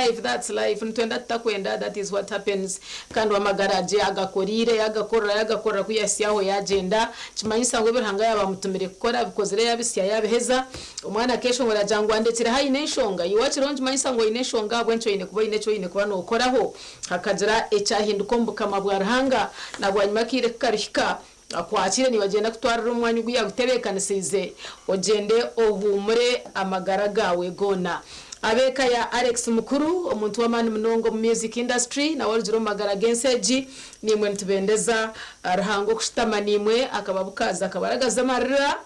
life, that's life, nitwenda tutakwenda, that is what happens. Kandi amagara gye agakoreire, yagakorera, yagakorera ku yahitsya aho yagyenda, nikimanyisa ngu ebi Ruhanga yaaba amutumire kukora abikozire yabihitsya yabiheza. Omwana akeeshongora agira ngu andekireho aine enshonga. Iwe waakiriho nikimanyisa ngu oine enshonga ahabw'enki oine kuba oine eki oine kuba nookoraho. Hakagira ekyahinduka omu Bukama bwa Ruhanga, na bwanyima akaire ku karihika, akwakire naiwe agyende akutwarire omu mwanya ogu yaagutebeekanisiize, ogyende ohuumure amagara gaawe goona. Ab'eka ya Alex Mukulu, omuntu w'amaani munonga omu music industry, nawe arugire omu magara g'ensi egi, naimwe nitubendeza Ruhanga okushutama naimwe akababukaaza akabaragaza amarira.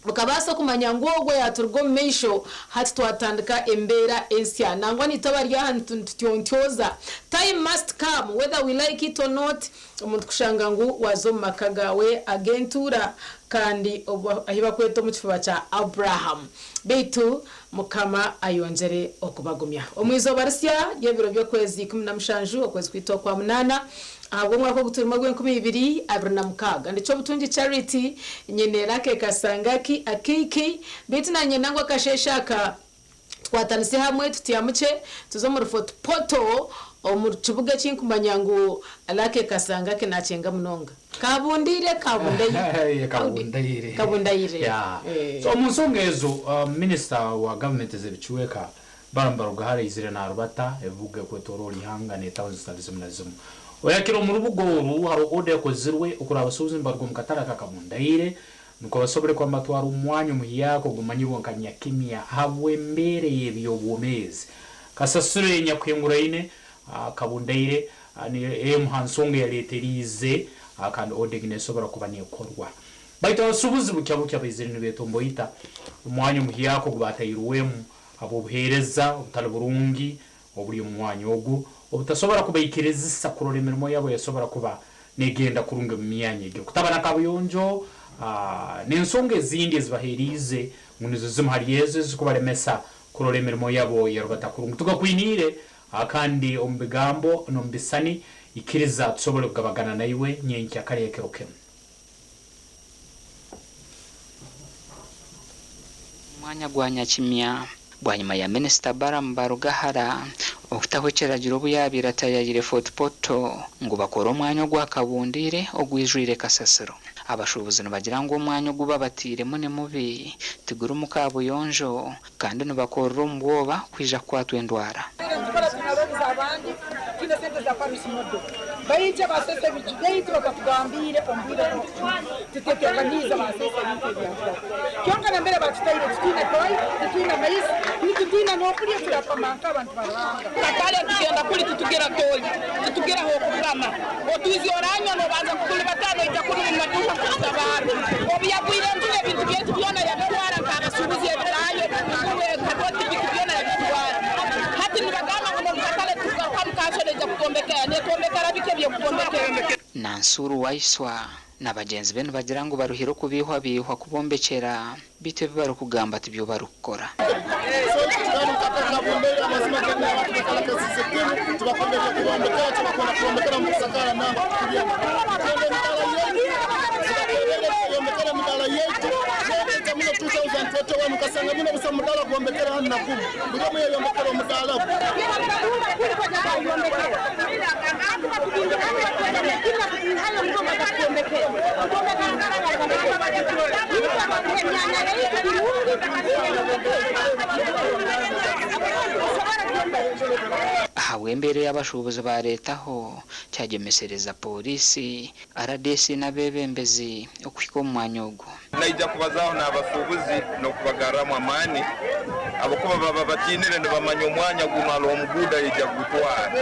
Mukabaasa okumanya ngu ogwo yaaturuga omu maisho, hati twatandika embeera ensya. Nangwa naitwe abari aha nitutyontyoza. Time must come, whether we like it or not, omuntu kushanga ngu waaza omu maka gaawe ag'entuura kandi ahi bakweta omu kifuba kya Abrahamu. Beitu Mukama ayongyere okubagumya. Omu izooba risya ry'ebiro by'okwezi 17, okwezi kwaitu okwa munaana, ahabw'omwaka ogu turimu ogw'enkumi ibiri 26, ndi Kyobutungi Charity, nyine Lucky Kasangaki Akiiki, beitu naanye nangwa akasheeshe aka tukwatanise hamwe tutyamukye tuze omuri Fort Portal omu kibuga eki nkumanya ngu Lucky Kasangaki nakyenga munonga. Kabundaire, kabundaire. Kabundaire. Kabundaire. Yeah. Eh. So omu nsonga ezo uh, minisita wa gavumenti ez'ebicweka Balaam Barugahara aizire narubata ebibuga ekwetoroora ihanga n'etawuni zitali zimu na zimu. Oyakire omu rubuga oru haroho oda ekozirwe okurora abasuubuzi nibaruga omu katare aka Kabundaire nukwo basobole kuba nibatwara omwanya omuhyaka ogumanyirwe nka Nyakimya ahabw'embeera ey'eby'obwomeezi. Kasasiro enyakuhinguraine Kabundaire Niyo emu ha nsonga eyaleeteriize kandi oda egi neesobora kuba neekorwa. Baitu abasuubuzi bukya bukya baizire nibeetomboita omwanya omuhyaka ogu baatairwemu habw'obuheereza obutali burungi obuli omu mwanya ogu, obutasobora kubaikirizisa kurora emirimo yabo esobora kuba neegenda kurungi omu myanya egyo, kutaba na kabuyonjo n'ensonga ezindi ezibaheeriize ngu nizo zimu hali ezo ezikubalemesa kurora emirimo yabo yarubata kurungi. Tugakwiniire Kandi omu bigambo n'omu bisani, ikiriza tusobole kugabagana naiwe nyenkya kare ekiro kinu. Omwanya gwa Nyakimya bwanyima ya Minisita Balaam Barugahara okutaho ekiragiro obu yaabaire ataayaayire Fort Portal ngu bakore omwanya ogwakabundiire ogwijwire kasasiro. Abashuubuzi nibagira ngu omwanya ogu babatairemu ni mubi, tigurimu kaabuyonjo Kandi nibakorera omu bwoba kwija kukwatwa endwara. Nansuru Waiswa na bagyenzi be nibagira ngu baruhire okubeihwabeihwa kubombekyera beitu ebi barikugamba tibyo barikukora. Ahabw'embeera ei abashuubuzi baareetaho, kyagyemesereza Pooriisi, Rdc n'abeebembezi okuhika omu mwanya ogwo. Naija kubazaaho n'abasuubuzi n'okubagarramu amaani habwokuba baba batiinire nibamanya omwanya gunu haroho omuguuda yaija kugutwara.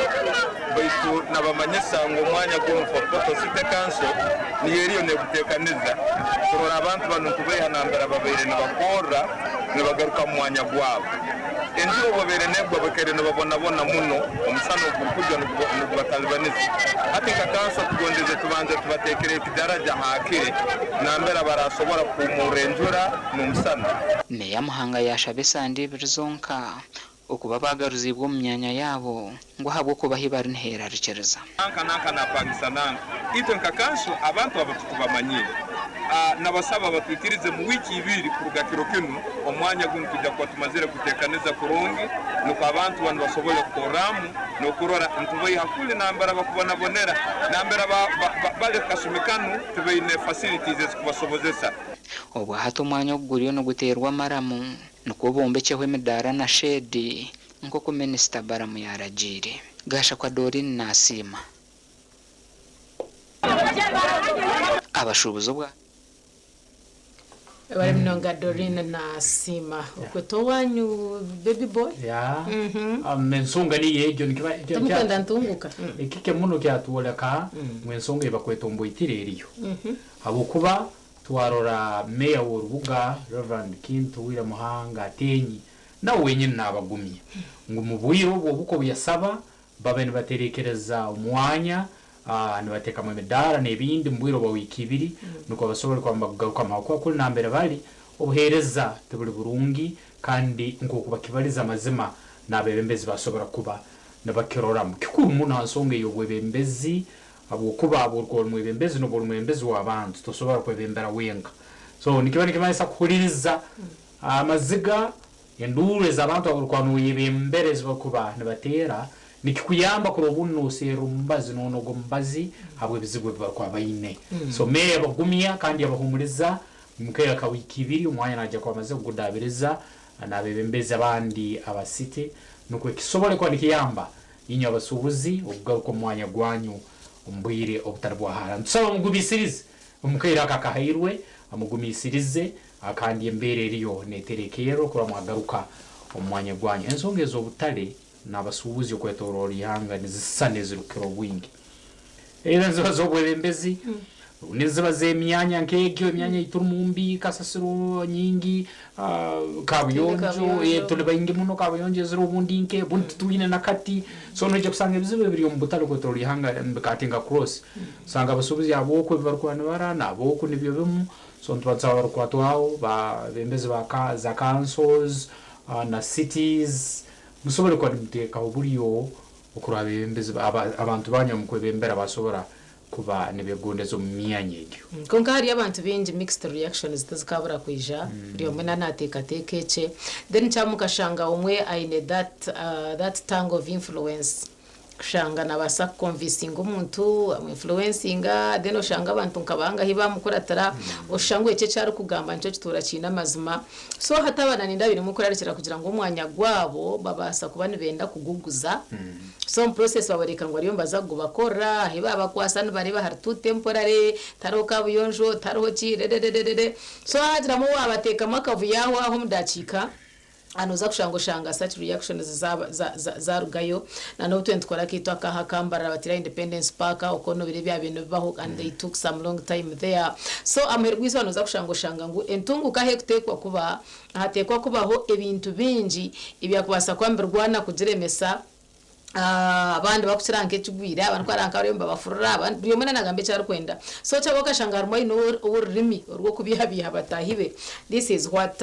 Baitu nabamanyisa ngu omwanya gunu Fort Portal City Council niyo eriyo neguteekaniza kurora abantu banu nitubaiha nambere babaire nibakorra nibagaruka mu mwanya gwabo. Enjura obu ebaire negwa baikaire nibabonabona muno, omusana ogurukujwa nigubatalibaniza. Hati nka kanso tugondeze tubanze tubateekereho ekidaraja hakire nambere barasobora kuhumurra enjura n'omusana. Meeya Muhanga yaashaba esande ibiri zonka okuba baagaruziibwe omu myanya yaabo ngu ahabw'okuba ahi bari niheerarikiriza. Nanka nanka napangisa nanka. Itwe nka kanso abantu abo titubamanyire. Nabasaba batwikirize mu wiiki ibiri kuruga kiro kinu, omwanya gunu twija kuba tumazire kuteekaniza kurungi nukwo abantu banu basobole kukorramu n'okurora nitubaiha kuli nambere bakubonabonera, nambere bali kasumi kanu tibaine facilities ezikubasobozesa. Obwa hati omwanya ogu guriyo niguteerwa amaramu nikwo bombekyeho emidaara na sheedi nk'oku Minisita Balaam yaaragiire. Gashakwa Doreen naasiima. Abashuubuzi obwa. Webare munonga Doreen nasiima okweta owanyu baby boy. Yeah. Ensonga niyo egyo nikiba Tomukwenda ntunguka. Ekike muno kyatwoleka ngu ensonga ei bakweta omboitire eriyo habwokuba twarora meya w'orubuga Rev. Kintu William Muhanga Ateenyi nawe wenyini nabagumya ngu mu bwire obu obuko obuyasaba babe nibaterekereza omwanya nibateekamu emidaara n'ebindi omu bwire obwa wiiki ibiri nukwo basobole kuba nibagugarukamu habwokuba kuli nambere bali obuheereza tibuli burungi kandi nk'oku bakibaliza amazima n'abebembezi basobora kuba nibakiroramu. Kikuru muno ha nsonga ey'obwebembezi habwokuba obu orukuba ori mwebembezi noba ori mwebembezi w'abantu tosobora kwebembera wenka. So nikiba nikimanyisa kuhuliriza amaziga Enduuru ez'abantu abarukuba noyebembera ezi barukuba nibateera nikikuyamba kurora obundi noserra omubazi nonoga omubazi habw'ebizibu ebi barukuba baine. So meeya abagumya kandi abahumuliza omu kaire ka wiiki ibiri omwanya naija kuba amazire kugudaabiriza n'abebembezi abandi aba city nukwo kisobole kuba nikiyamba inywe abasuubuzi okugaruka omu mwanya gwanyu omu bwire obutali bwa hara. Nitusaba mugumiisirize omu kaire ako akahairwe, mugumiisirize. Kandi embeera eriyo neterekerra okurora mwagaruka omu mwanya gwanyu. Ensonga ez'obutale n'abasuubuzi okwetoroora ihanga nizisisana ezirukukira obwingi. Either niziba z'obwebembezi, rundi niziba z'emyanya nk'egyo, emyanya ei turimu mbi, kasasiro nyingi, kabuyonjo, tuli baingi muno, kabuyonjo eziri obundi nke, obundi titwine na kati. So noija kusanga ebizibu ebiri omu butale okwetoroora ihanga nibikatinga cross. Osanga abasuubuzi ab'oku ebi barikuba nibara n'ab'oku nibyo bimu. So nituba nitusaba abarukukwatwaho, babembezi ba za councils na cities musobole kuba nimuteekaho oburyo okurora abebembezi abantu banyu abamukwebembera basobora kuba nibegondeza omu myanya egyo. Kwonka hariyo abantu baingi mixed reactions tizikabura kwija buri omwe na nateekateeka ekye then kyaba mukashanga omwe aine that that tongue of influence Kushanga nabaasa kukonvisinga omuntu, amu influencinga, then oshanga abantu nka bangahi bamukuratira, oshusha ngu ekyo eki arikugamba nikyo kituura kiine amazima. So hati aba na nindeeba bainemu kurarikira kugira ngu omwanya gwabo babaasa kuba nibenda kuguguza. So omu process baboreka ngu bariyo nibaza kugubakorera, ahi babakwasa nibareeba hari too temporary, tihariho kabuyonjo, tihariho ki, rerererere. So hagiramu owabateekamu akavuyo aho aho omu dakiika, Noza kushanga oshanga such reactions zarugayo na nobu twena nitukora akaitu akaha aka Mbarara batira Independence Park okwo nobire ebyabaire nibibaho and they took some long time there so amuheru gw'eizooba noza kushanga oshanga ngu entunguka ahu ekutekwa kuba hatekwa kubaho ebintu bingi ebyakubaasa kuba nibirwana kugiremesa Abandi barikukira nk'ekigwire, abandi ku bari nk'abariyo nibabafurura, abandi buri omwe naagamba eki arikwenda. So kyaba okashanga harimu aine ow'orurimi orw'okubeihabeiha bataahi be, this is what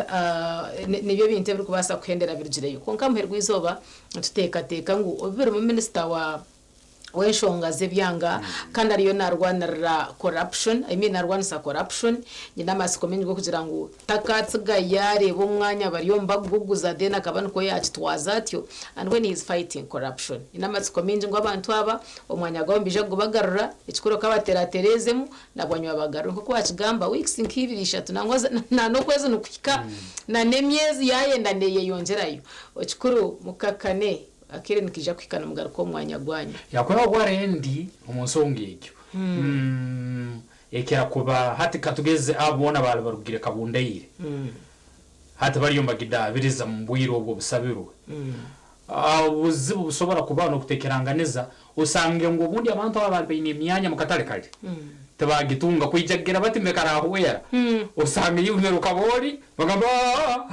nibyo bintu ebirikubaasa kuhendera birugireyo. Kwonka aha muheru gw'eizooba nituteekateeka ngu obu birimu minisita wa w'enshonga z'ebyanga kandi ariyo naarwanirira corruption, I mean naarwanisa corruption, nyine amatsiko maingi g'okugira ngu Takatsiga yareeba omwanya bariyo nibaguguza then akaba nikwo yakitwaza atyo and when he is fighting corruption. Nyine amatsiko maingi ngu abantu aba omwanya gwabo nibaija kugubagarura, ekikuru okabateraterezemu nabwanyima babagarure nkoku wakigamba weeks nka ibiri ishatu nangwa nanokwezi nikuhika na nemyezi yayenda neyeyongyerayo. Ekikuru mukakane akaire nikaija kuhika nimugaruka omu mwanya gwanyu. Yakuba obware ndi omu nsonga egyo. Ekira kuba hati katugeze abo boona abaali barugire Kabundaire hati bariyo nibagidaabiriza mu bwire obu obusabirwe. Obuzibu busobora kubaho n'okutekeranganiza osange ngu obundi abantu abo abaali baine emyanya mu katale kali tibagitunga kwija kugira bati mbe karahwera osange iwe mbere okaba ori bagamba aah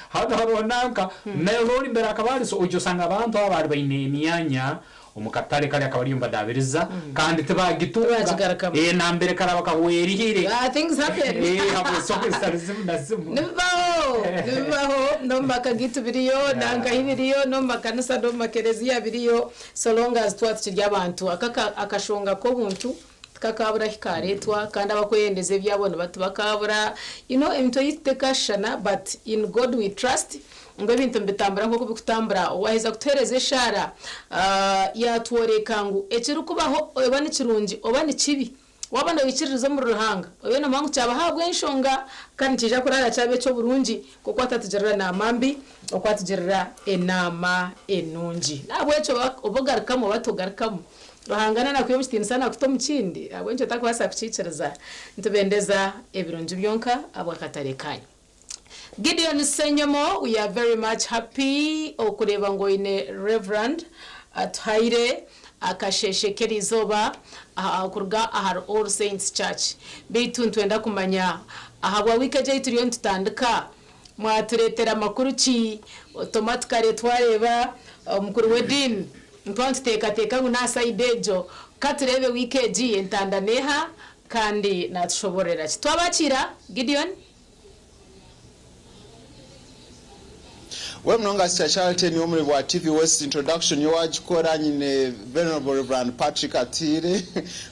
hanu haroho nanka nawe nori mbere akaba ari so oija osanga abantu abo abaali baine emyanya Omu katare kari akaba ariyo nibadaabiriza kandi tibagitunga Tibagigarukamu. Eh, nambere karaba kahwerihire. Ah, things happen. Eh, habw'ensonga ezitari zimu na zimu. Nibibaho, nibibaho n'omu maka gaitu biriyo, na nkahi biriyo, n'omu makanisa n'omu makereziya biriyo, so long as twaba tukiri abantu. Aka akashonga k'obuntu. Tikakaabura ahi kaareetwa kandi abakweyendeza ebyabo niba tibakaabura. You know emitwe yaitu tekaashushana but in God we trust ngu ebintu nibitambura nk'oku birikutambura. Waaheza kutuheereza eshaara yaatworeka ngu ekirikubaho oba ni kirungi oba ni kibi, waaba noikiririza omuri Ruhanga obe noomanya ngu kyabaho ahabw'enshonga kandi nikiija kuraara kyaba eky'oburungi nk'oku atatugirira naama mbi, oku atugirira enaama enungi. N'ahabw'ekyo oba ogarukamu oba togarukamu, Ruhanga naakwiha omu kitiinisa naakuta omu kindi, ahabw'enki otarikubaasa kukiikiriza? Nitubendeza ebirungi byonka ahabw'akatare kaanyu. Gideon Ssenyomo, we are very much happy okureeba ngu oine Rev. Atuhaire akasheeshe k'eriizooba kuruga ahari All Saints Church. Beitu nitwenda kumanya ahabwa wiiki egi ei turiyo nitutandika, Mwatureetera makuru ki? Otomatikare twareeba omukuru w'ediini nituba nituteekateeka ngu n'aha sayidi egyo. Ka tureebe wiiki egi entanda n'eha kandi naatushoboororera ki. Twabakiira, Gideon. We munonga Sister Charity niwe omuri bwa TV West introduction niwe wagikora nyine Venerable Rev Patrick Atuhaire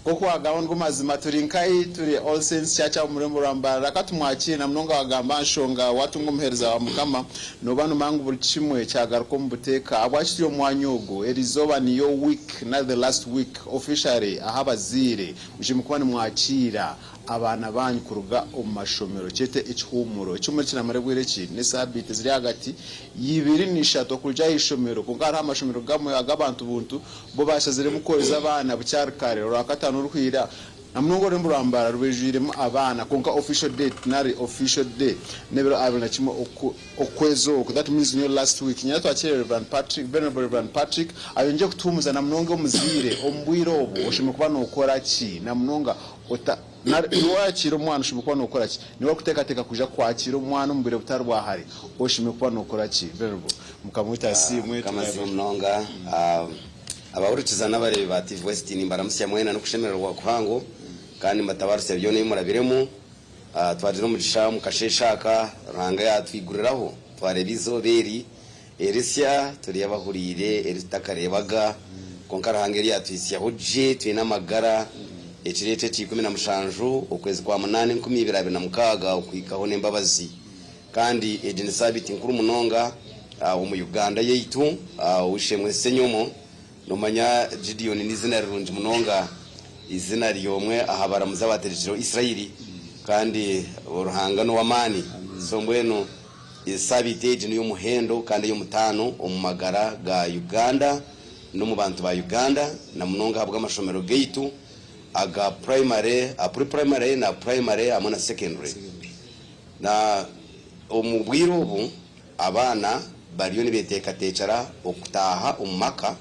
nkoku wagamba nigo mazima turi nkahi turi All Saints Church aha omurembo rwa Mbarara katumwakire na munonga wagamba aha nshonga watunga omuhereza wa Mukama noba nomanya ngu buri kimwe kyagaruka omu buteeka ahabwaki turi omu mwanya ogu erizooba niyo week nari the last week officially ahu abazaire mushemeriire kuba nimwakiira abaana baanyu kuruga omu mashomero. Kyete ekihuumuro. Ekihuumuro kiramara obwire ki? N'esaabiiti eziri ahagati y'ibiri na ishatu okuruga aha ishomero. Kwonka hariho amashomero gamwe ag'abantu buntu bo bashaziremu kworeza abaana bukyari kare, Orwakataano oruhwire na munonga orurembo rwa Mbarara rwijwiremu abaana. Kwonka official date nari official day n'ebiro 21 okwezi oku. That means niyo last week. Nyine twakire Rev Patrick, Venerable Rev Patrick ayongyere kutuhuumuza na munonga omuzaire omu bwire obu oshemereire kuba nookora ki na munonga Ota, nari iwe waakiira omwana oshemereire kuba nookora ki? Niiwe orikuteekateeka kwija kwakiira omwana omu bwire butari bwa hare, oshemereire kuba nookora ki? Venerable, Mukama waitu asiimwe. Mukama asiimwe munonga. Abahurikiza n'abareebi ba TV West nimbaramutsya mwena n'okushemererwa kuhango kandi mbatabarutsya byona ebi murabiremu. Twagira omugisha omu kasheeshe aka Ruhanga yaatwiguriraho twareeba eizooba eri erisya turi abahuriire eri tutakareebaga, kwonka Ruhanga eri yaatuhitsyaho gye twine amagara. Ekiro eki ekya 17 okwezi kwa munaana 2026 okuhikaho n'embabazi. Kandi egi ni saabiiti nkuru munonga omu Uganda yaitu. Ow'eishe-emwe Ssenyomo, noomanya Gideoni n'eizina rirungi munonga, eizina ry'omwe aha baramuzi abaaterekireho Israeli, kandi Ruhanga n'ow'amaani. So mbwenu Esaabiiti egi n'ey'omuhendo kandi ey'omutaano omu magara ga Uganda n'omu bantu ba Uganda na munonga ahabw'amashomero gaitu aga purayimare, pre-primary na purayimare hamwe na secondary. Na omu bwire obu abaana bariyo nibeteekateekyera okutaaha omu maka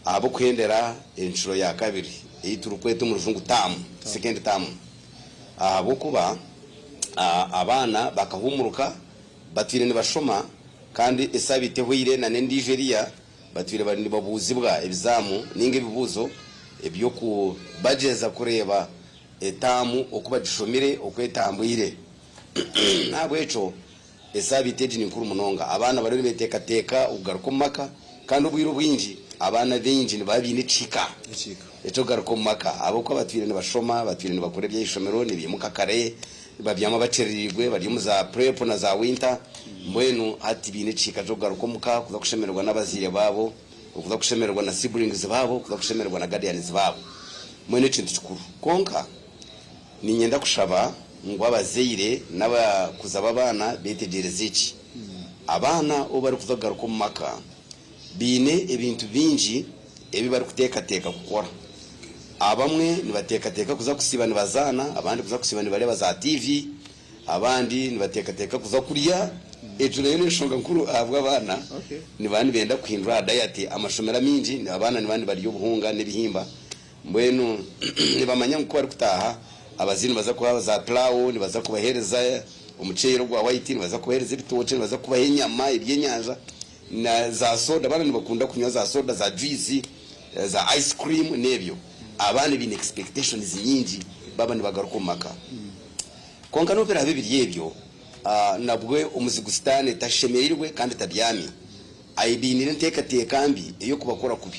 ahabw'okuhendera encuro ya kabiri ei turikweta omu rujungu term, second term, ahabw'okuba Abaana bakahuumuruka batwire nibashoma kandi esaabiiti ehweire na n'endiijo eriya batwire bari nibabuuzibwa ebizaamu nainga ebibuuzo eby'okubagyeza kureeba etaamu oku bagishomire oku etambwire. N'ahabw'ekyo esaabiiti egi ni nkuru munonga. Abaana bariyo nibeteekateeka okugaruka omu maka kandi obwire obwingi abaana baingi nibaba baine ekihika eky'okugaruka omu maka ahabw'okuba batwire nibashoma, batwire nibakora eby'eishomero, nibaimuka kare, nibabyama bakyerereirwe, bari omu za prep na za winter. Mbwenu hati baine ekihika ky'okugaruka omu ka kuza kushemererwa n'abazaire baabo, okuza kushemererwa na siblings baabo, okuza kushemererwa na guardians baabo. Mbwenu ekintu kikuru. Kwonka niinyenda kushaba ngu abazaire n'abakuza b'abaana beetegyereze eki, Abaana obu barikuza kugaruka omu maka, baine ebintu bingi ebi barikuteekateeka kukora. Abamwe nibateekateeka kuza kusiiba nibazaana, abandi kuza kusiiba nibareeba za tiivi, abandi nibateekateeka kuza kurya. Egyo nayo n'enshonga nkuru ahabw'abaana nibaba nibenda kuhindura aha dayati. Amashomero amaingi abaana nibaba nibarya obuhunga n'ebihimba, mbwenu nibamanya ngu ku barikutaaha abazaire nibaza kubaha za pilawo, nibaza kubaheereza omuceeri ogwa wayiti, nibaza kubaheereza ebitookye, nibaza kubaha enyama, ebyenyanja. Na za soda, abaana nibakunda kunywa za soda, za juice, za ice cream n'ebyo. Abaana baine expectations nyingi baaba nibagaruka omu maka. Kwonka n'obu biraabe biri ebyo, nabwe omuzigu Sitaane tashemereirwe kandi tabyami. Abainiire enteekateeka mbi ey'okubakora kubi.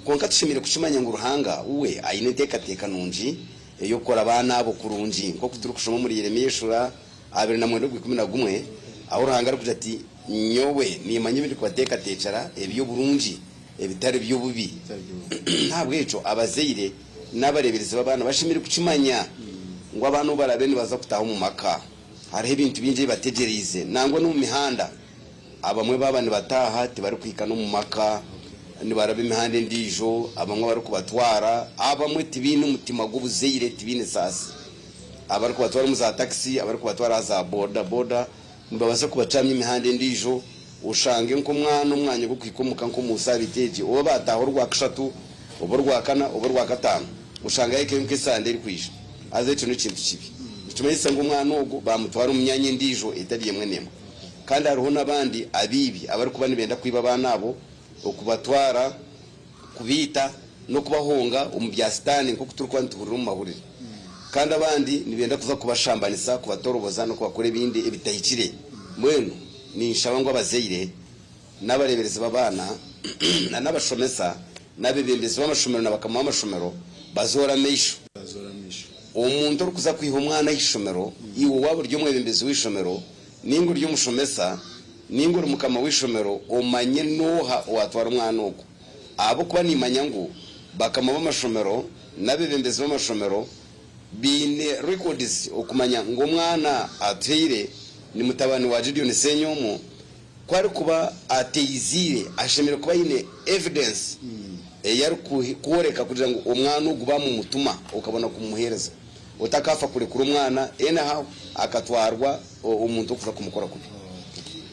Kwonka tushemereire kukimanya ngu Ruhanga we aine enteekateeka nungi ey'okukora abaana abo kurungi nk'oku turikushoma omuri Yeremia eshura 29 ogwa 11 ahu Ruhanga arikugira ati, Nyowe nimmanya ebi ndikubateekateekyera eby'oburungi ebitari by'obubi. N'ahabw'ekyo abazaire n'abareeberezi b'abaana bashemereire kukimanya ngu abaana obu baraabe nibaza kutaaha omu maka, hariho ebintu bingi ebi bategyereize. Nangwa n'omu mihanda, abamwe baaba nibataaha tibarikuhika n'omu maka, nibaraba emihanda endiijo, abamwe abarikubatwara, abamwe tibaine omutima gw'obuzaire, tibaine saasi. Abarikubatwara omu zaatakisi, abarikubatwara aha za boda boda, Nibabaasa kubakyamya emihanda endiijo, oshange nk'omwana omwanya gw'okuhika omuka nk'omu saabiiti egi, oba baataaha orwakashatu, oba orwakana, oba orwakataano, oshange ahikayo nk'esande erikwija. Haza ekyo n'ekintu kibi. Nikimanyisa ngu omwana ogwo baamutwara omu myanya endiijo etari emwe n'emwe. Kandi hariho n'abandi abaibi abarikuba nibenda kwiba abaana abo, okubatwara, kubaita n'okubahonga omu bya Sitaane nk'oku turikuba nituhurira omu mahurire. Kandi abandi nibenda kuza kubashambanisa, kubatoroboza n'okubakora ebindi ebitahikire. Mbwenu ninshaba ngu abazaire n'abareeberezi b'abaana na n'abashomesa n'abeebembezi b'amashomero na bakama b'amashomero bazoore amaisho. Omuntu orikuza kwiha omwana aha ishomero, iwe waaba ori omwebembezi w'eishomero nainga ori omushomesa nainga ori mukama w'eishomero omanye n'oha owaatwara omwana ogwo. Ahabw'okuba nimmanya ngu bakama b'amashomero n'abeebembezi b'amashomero baine records okumanya ngu omwana atuhaire ni mutabani wa Gideon Ssenyomo, ku arikuba ateiziire ashemereire kuba aine evidence ei arikworeka kugira ngu omwana ogu baamumutuma okabona kumuheereza. Otakaafa kurekura omwana anyhow akatwarwa omuntu orikuza kumukora kubi.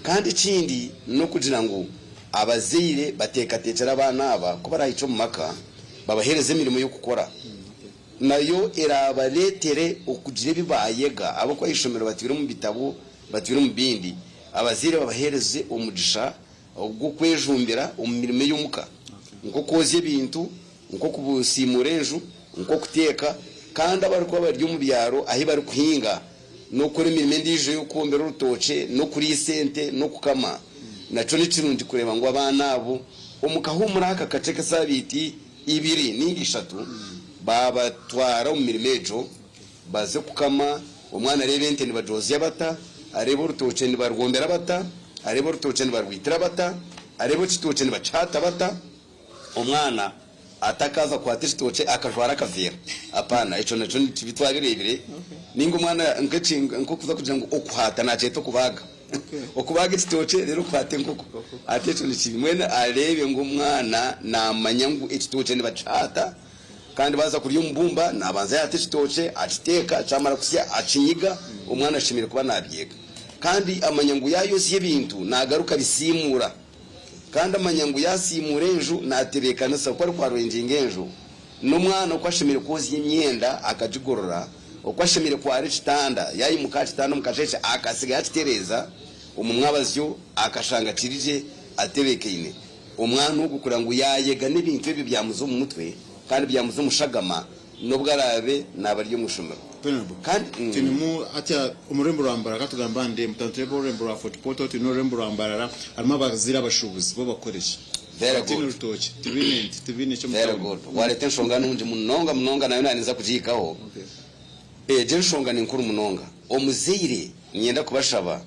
Kandi ekindi n'okugira ngu Abazaire bateekateekyere abaana aba ku baraahikye omu maka, babaheereze emirimo y'okukora. Nayo eraabareetere okugira ebi baayega. Ahabw'okuba aha ishomero batwire omu bitabo, batwire omu bindi. Abazaire babaheereze omugisha gw'okwejumbira omu mirimo ey'omuka, nk'okwozya ebintu, nk'okusiimuura enju, nk'okuteeka. Kandi abarikuba bari omu byaro ahu barikuhinga, n'okukora emirimo endiijo ey'okwombera orutookye, n'okuriisa ente, n'okukama. Nakyo ni kirungi kureeba ngu abaana abo omu kahuumuro aka kakye k'esaabiiti ibiri nainga ishatu baabatwara omu mirimo egyo baze kukama, omwana areebe ente nibagyozya bata, areebe orutookye nibarwombera bata, areebe orutookye nibarwitira bata, areebe ekitookye nibakihaata bata. Omwana atakaaza kukwata ekitookye akajwara akaveera apana ekyo nakyo nikibi twabireebire ninga omwana nk'okuza kugira ngu okuhaata nakyeta okubaaga okubaaga ekitookye reero okuhaata enkoko hati ekyo nikibi mbwenu areebe ngu omwana namanya ngu ekitookye nibakihaata kandi baaza kurya omubumba nabanza yaata ekitookye akiteeka kyamara kusya akinyiga omwana ashemereire kuba nabyega kandi amanya ngu yayozya ebintu nagaruka abisiimuura. Kandi amanya ngu yaasiimuura enju naatebeekanisa oku arikwarwengyinga enju, n'omwana oku ashemereire kwozya emyenda akagigorora, oku ashemereire kwara ekitanda, yaimuka aha kitanda omu kasheeshe akasiga yaakitereeza, omu mwabazyo akashanga kiri gye atebeekaine. Omwana ogwo kureba ngu yaayega n'ebintu ebyo byamuza omu mutwe kandi byamuza omu shagama n'obu araabe naaba ari omu ishomero. Venerable, Kandi. twinemu hati omu rurembo rwa Mbarara, ka tugambe aha ndembo, twaba nitureeba orurembo rwa Fort Portal, twine orurembo rwa Mbarara, harimu abazaire abashuubuzi, bo bakora ki? Very Bataine good. orutookye, tibaine nte, tibaine ki omu Very tawuni. good. Wareeta enshonga nungi munonga munonga nayo naninza kugihikaho. Okay. Egyo enshonga ni nkuru munonga. Omuzaire niinyenda kubashaba,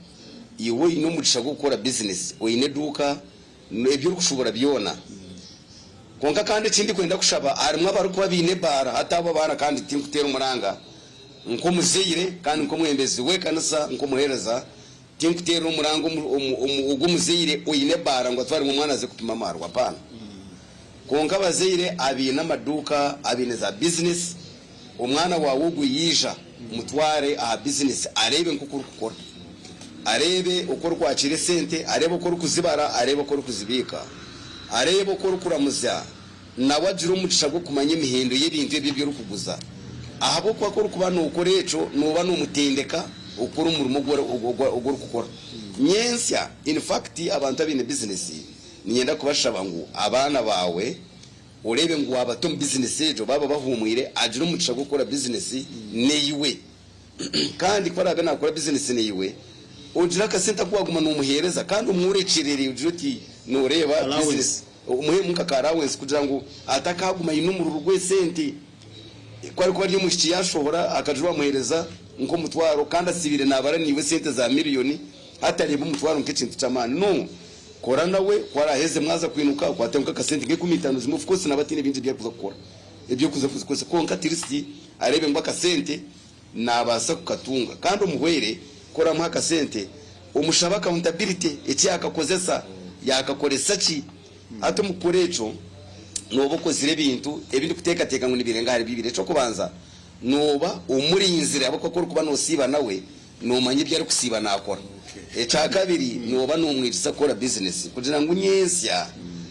iwe oine omugisha gw'okukora bizinesi, oine eduuka, ebi orikushuubura byona. Kwonka kandi eki ndikwenda kushaba, harimu abarikuba baine ebaara, hati abo abaana kandi tinkuteera omuranga nk'omuzaire kandi nk'omwebembezi w'ekanisa, nk'omuheereza, tinkuteera omuranga ogwo omuzaire oine ebaara ngu atware ngu omwana aze kupima amaarwa, apaana. Kwonka abazaire abaine amaduuka, abaine za bizinesi, omwana waawe ogwo yaija, mutware aha bizinesi areebe nk'oku orikukora. Areebe oku orikwakiira esente, areebe oku orikuzibara, areebe oku orikuzibiika, areebe oku orikuramuza, nawe agire omugisha gw'okumanya emihendo y'ebintu ebyo ebi orikuguza. Ahabw'okuba ku orikuba nookora ekyo, nooba noomutendeka okukora omurimo ogu orikukora nyentsya. In fact, abantu abaine bizinesi, niinyenda kubashaba ngu abaana baawe oreebe ngu waabata omu bizinesi egyo, baaba bahuumwire, agire omugisha gw'okukora bizinesi naiwe. Kandi ku araabe naakora bizinesi naiwe, ogire akasente aku waaguma noomuheereza kandi omworekyerere ogire oti nooreeba Allowance. bizinesi. Omuhemu nka ka allowance kugira ngu atakaaguma aine omururu gw'esente. Ku arikuba ari omwishiki yaashohora akagira owaamuheereza nk'omutwaro kandi asiibaire naabara naiwe esente za miriyoni, hati areeba omutwaro nk'ekintu ky'amaani. No. Kora nawe, ku araaheze mwaza kwinuka okwate nk'akasente nk'enkumi itaano zimwe, of course naaba ataine bingi ebi arikuza kukora eby'okuza kuzikozesa kwonka at least areebe ngu akasente naabaasa kukatunga. Kandi omuhwere ku oraamuha akasente omushabe accountability eki yaakakozesa, yaakakoresa ki. Hati omu kukora ekyo, nooba okozire ebintu ebi ndikuteekateeka ngu nibirenga ahari bibiri. Eky'okubanza, nooba omurinzire ahabw'okuba ku orikuba noosiiba nawe, noomanya ebi arikusiiba naakora. Ekyakabiri, nooba noomwegyesa kukora bizinesi kugira ngu nyentsya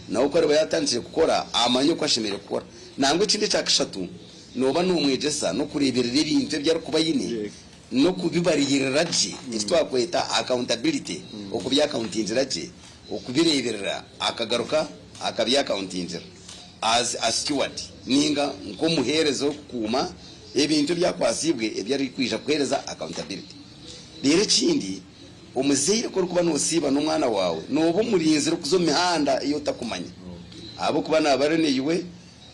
nawe ku ariba yaatandikire kukora amanye oku ashemereire kukora. Nangwa ekindi ekyakashatu, nooba noomwegyesa n'okureeberera ebintu ebi arikuba aine n'okubibariirira gye, eki twakweta accountability, okubyakauntingira gye. Okubireeberera akagaruka akabyakauntingira as a steward ninga nk'omuheereza orikukuuma ebintu ebyakwatsiibwe ebi arikwija kuheereza accountability. Reero ekindi, omuzaire ku orikuba noosiiba n'omwana waawe, nooba omurinzire kuza omu mihanda ei otakumanya ahabw'okuba naaba ari naiwe,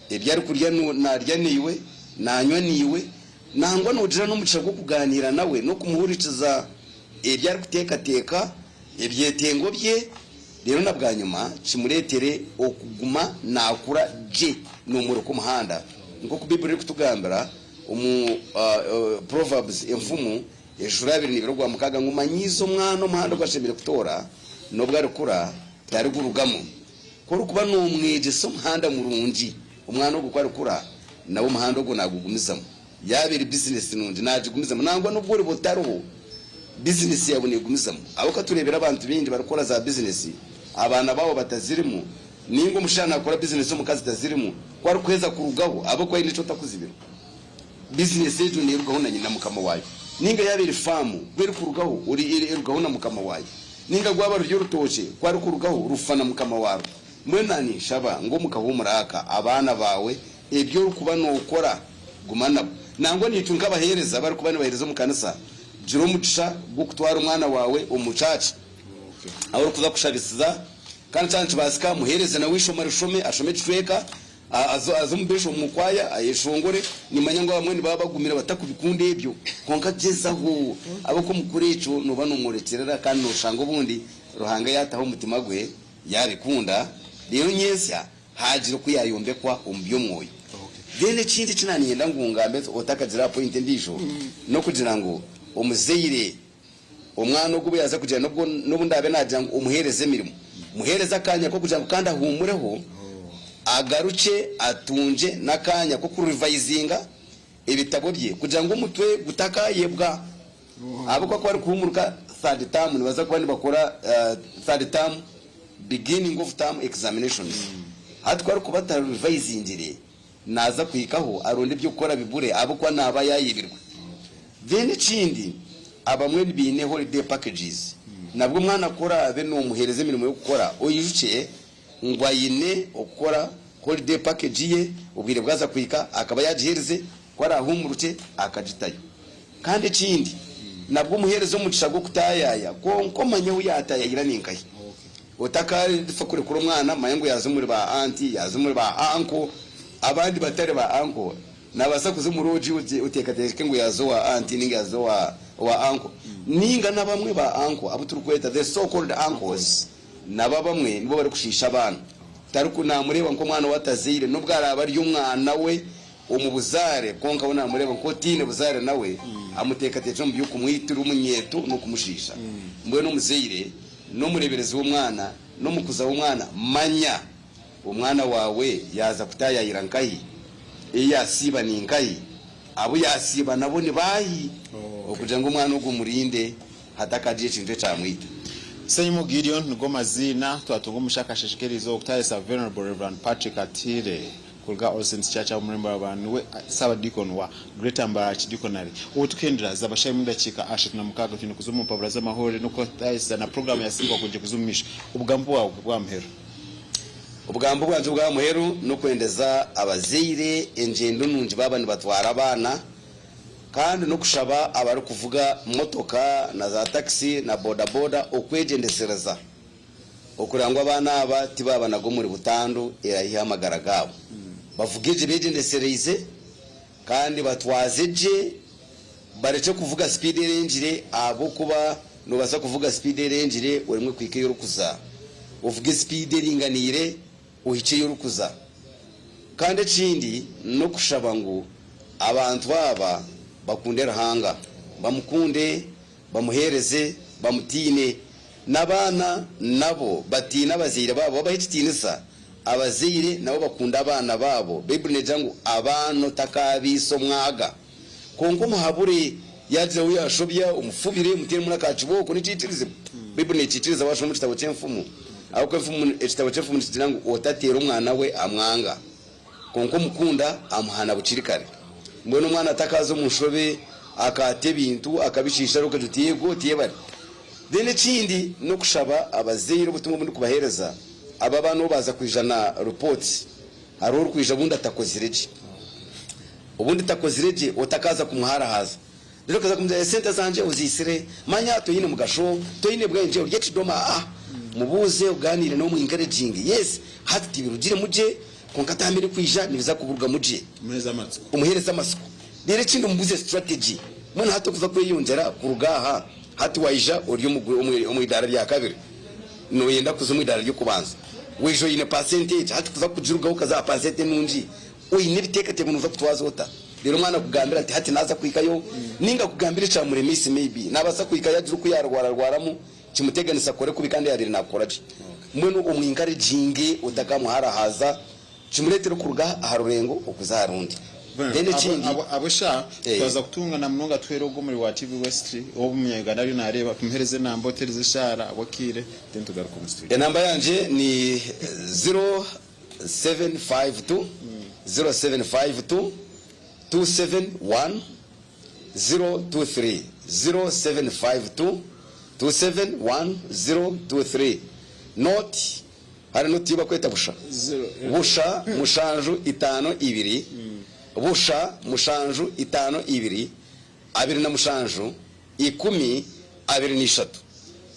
ebi arikurya naarya naiwe, naanywa naiwe, nangwa noogira n'omugisha gw'okugaaniira nawe n'okumuhurikiza ebi arikuteekateeka. ebyetengo bye, reero na bwanyima kimureetere okuguma naakura gye n'omworeko omuhanda. Nk'oku Baibuli erikutugambira omu Proverbs, Enfumu, eshura 22 ogwa mukaaga ngu manyiiza omwana omuhanda ogu ashemereire kutoora, n'obu arikura tarigurugamu. Ku orikuba noomwegyesa omuhanda murungi, omwana ogwo ku arikura, nawe omuhanda ogwo naagugumizamu. Yaaba eri bizinesi nungi, naagigumizamu. Nangwa n'obu oriba otariho, bizinesi yaawe neegumizamu. Ahabw'okuba tureebire abantu baingi barikukora za bizinesi, abaana baabo batazirimu, nainga omushaija naakora bizinesi omukazi tazirimu, ku arikuheza kurugaho, ahabw'okuba haine eki otakuzibira, bizinesi egyo neerugaho na nyina mukama waayo. Nainga yaaba eri faamu, ku erikurugaho, erugaho na mukama waayo. Nainga rwaba ruri orutookye, ku arikurugaho, rufa na mukama waarwo. Mbwenu naanye ninshaba ngu omu kahuumuro aka, abaana baawe ebi orikuba nookora, guma nabo. Nangwa naitwe nk'abaheereza abarikuba nibaheereza omu kanisa, gira omugisha gw'okutwara omwana waawe omu church ahu orikuza kushabisiza. Kandi kyaba nikibaasika, muheereze nawe eishomo arishome, ashome ekicweka, aze omu besho omu kwaya ayeshongore. Nimmanya ngu abamwe nibaba bagumire batakubikunda ebyo, kwonka gyezaho. Ahabw'okuba omu kukora ekyo nooba noomworekyerera kandi nooshanga obundi Ruhanga yaataho omutima gwe yaabikunda, reero nyentsya haagira oku yaayombekwa omu by'omwoyo. Then ekindi eki naaniinyenda ngu ngambe otakagira aha point endiijo, n'okugira ngu omuzaire omwana ogu obu yaaza kugira n'obwo n'obu ndaabe naagira ngu omuheereze emirimo, muheereze akaanya k'okugira ngu kandi ahuumureho, agarukye atungye n'akaanya k'okurivayizinga ebitabo bye kugira ngu omutwe gutakaayebwa. Ahabw'okuba ku barikuhuumuruka third term nibaza kuba nibakora third term beginning of term examinations. Hati ku arikuba atarivayizingire naaza kuhikaho aronde eby'okukora bibure ahabw'okuba naaba yaayebirwe. Then ekindi abamwe baine holiday packages nabwo omwana ku oraabe noomuheereza emirimo y'okukora oijukye ngu aine okukora holiday package ye obwire bwaza kuhika akaba yaagiheerize ku araahuumurukye akagitayo. Kandi ekindi, nabwo omuheereze omugisha gw'okutaayaaya, kwonka omanye ahu yaataayaayira ni nkahi. Otakafa kurekura omwana, manya ngu yaaza omuri ba anti, yaaza omuri ba anko, abandi batari ba anko. Naabaasa kuza omu loogi oteekateeke ngu yaaza owa anti nainga yaaza owa anko. Nainga n'abamwe ba anko abu turikweta the so called uncles, nabo abamwe nibo barikushiisha abaana. Tariku naamureeba nk'omwana ou atazaire n'obu araabe ari omwana we omu buzaare, kwonka we naamureeba nk'otaine buzaare nawe, amuteekateekire omu by'okumwitira omunyeeto n'okumushiisha. Mbwenu omuzaire n'omureeberezi w'omwana n'omukuza w'omwana, manya omwana waawe yaaza kutaayaayira nkahi, ei yaasiiba ni nkahi, abu yaasiiba nabo ni baahi, okugira ngu omwana ogwo omurinde hatakagira ekintu ekyamwita. Ssenyimo Gideon nigo maziina twatunga omugisha akasheeshe k'eriizooba kutayayisa Venerable Rev. Patrick Atiire. Kuruga All Saints Church ab'omurembo aba niwe Ssaabadiikoni wa Greater Mbarara Archdeaconry. Obu tukuhendera zaba shaaha emwe n'edakiika 36 twine kuza omu mpapura z'amahurire n'okutaayisa na puroguraamu ya Simba Kwija kuza omu maisho. Obugambo bwawe bw'aha muheru. Obugambo bwangye obw'aha muheru n'okwendeza abazaire engyendo nungi baaba nibatwara abaana kandi n'okushaba abarikuvuga motoka na za takisi na bodaboda okwegyendesereza. Okureba ngu abaana aba tibaabanaga omuri butandu eraiha amagara gaabo. Bavuge gye beegyendesereize kandi batwaze gye, barekye kuvuga sipiidi erengire ahabw'okuba noobaasa kuvuga sipiidi erengire oremwe kuhika ei orikuza. Ovuge sipiidi eringaniire ohikye ei orikuza. Kandi ekindi n'okushaba ngu abantu aba bakunde Ruhanga, bamukunde, bamuheereze, bamutiine. N'abaana nabo batiine abazaire baabo, babahe ekitiinisa. Abazaire nabo bakunde abaana baabo. Baibuli neegira ngu abaana otakaabaitsa omwaga. Kwonka omuhabure, yaagira ou yaashobya, omufubire, omuteeremu n'aka kibooko, nikiikirizibwa. Baibuli neekiikiriza waashoma omu kitabo ky'Enfumu. Ahabw'okuba Enfumu, ekitabo ky'Enfumu nikigira ngu otateera omwana we amwanga, kwonka omukunda amuhana bukiri kare. Mbwenu omwana atakaaza omu nshobe, akaata ebintu, akabishiisha, reero okagira oti eego, oti yebare. Then ekindi n'okushaba abazaire obutumwa obu ndikubaheereza, abo abaana obu baaza kwija na reports, hariho orikwija obundi atakozire gye. Obundi takozire gye otakaaza kumuhaarahaaza. Reero okaza kumugira esente zangye oziitsire, manya toine mugasho, toine bwengye, ori ekidoma. Aa mubuuze ogaaniire nawe omu encouraging. Yes, hati tibirugiremu gye kwonka taamu erikwija nibiza kuburugamu gye. Omuheereze amatsiko. Reero ekindi omubuuze strategy. Mbwenu hati okuza kweyongyera kuruga aha, hati waija ori omu idaara rya kabiri, nooyenda kuza omu idaara ry'okubanza. Waija oine percentage, hati kuza kugirugaho okaza aha percent enungi, Oine ebiteekateeko nooza kutwaza ota? Reero omwana akugambira ati hati naaza kuhikayo nainga akugambira ekyamuremeise maybe naabaasa kuhikayo agire oku yaarwararwaramu kimuteganise akore kubi kandi yaabaire naakukora gye. Mbwenu omu encouraginge otakamuharahaza kimureetere kuruga aha rurengo okuza aha rundi. Then ekindi. Abo sha twaza kutunga na munonga tuhere ogwo omuri wa TV West obu omunya Uganda ariyo nareeba tumuhereze enamba otereze eshaara abw'akaire then tugaruke omu studio. Enamba yangye ni ziro 752 0752 271 023 0752 271 023 Note, Hariho note ei barikweta busha. Busha mushanju itaano ibiri busha mushanju itaano ibiri 27 10 23.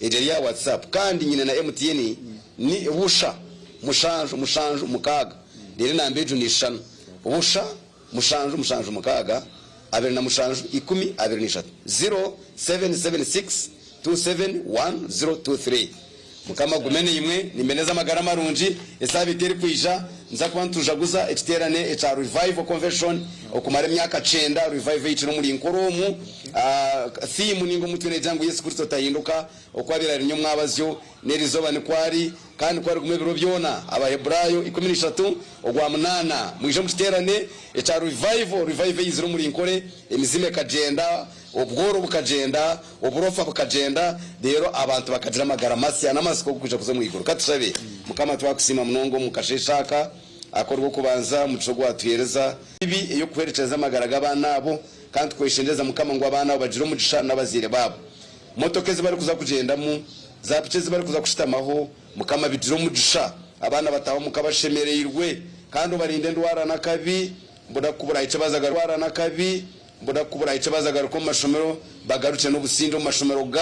Egyo eri aha WhatsApp kandi nyine na MTN ni busha mushanju mushanju mukaaga reero enamba egyo neshushana busha mushanju mushanju mukaaga 27 10 23 0776 271023. Mukama agume naimwe, nimbeneza amagara marungi, esaabiiti erikwija nituza kuba nitujaguza ekiteerane ekya Revival Convention okumara emyaka kyenda, Revival ehikire omuri Nkore omu. Theme ninga omutwe negira ngu Yesu Kristo tahinduka, oku abaire ari nyomwabazyo, n'erizooba nikwo ari, kandi nikwo ariguma ebiro byona. Abaheburaayo 13 ogwa munaana. Mwije omu kiteerane ekya Revival, Revival eyizire omuri Nkore, emizimu ekagyenda, Obworo bukagyenda, oburofa bukagyenda, reero abantu bakagira amagara masya n'amatsiko g'okwija kuza omu iguru. Ka tushabe. Mukama twakusiima munonga omu kasheeshe aka ak'Orw'okubanza, omugisha ogu watuheereza. Mibi ey'okuhwerekyereza amagara g'abaana abo, kandi tukweshengyereza Mukama ngu abaana abo bagire omugisha n'abazaire baabo. Motoka ezi barikuza kugyendamu, za piki ezi barikuza kushutamaho, Mukama bigire omugisha. Abaana bataahe omuka bashemereirwe, kandi obarinde endwara n'akabi, mbona ku burahikye baza ndwara n'akabi. Mbona ku burahikye baza garuka omu mashomero, bagarukye n'obusingye omu mashomero gaabo.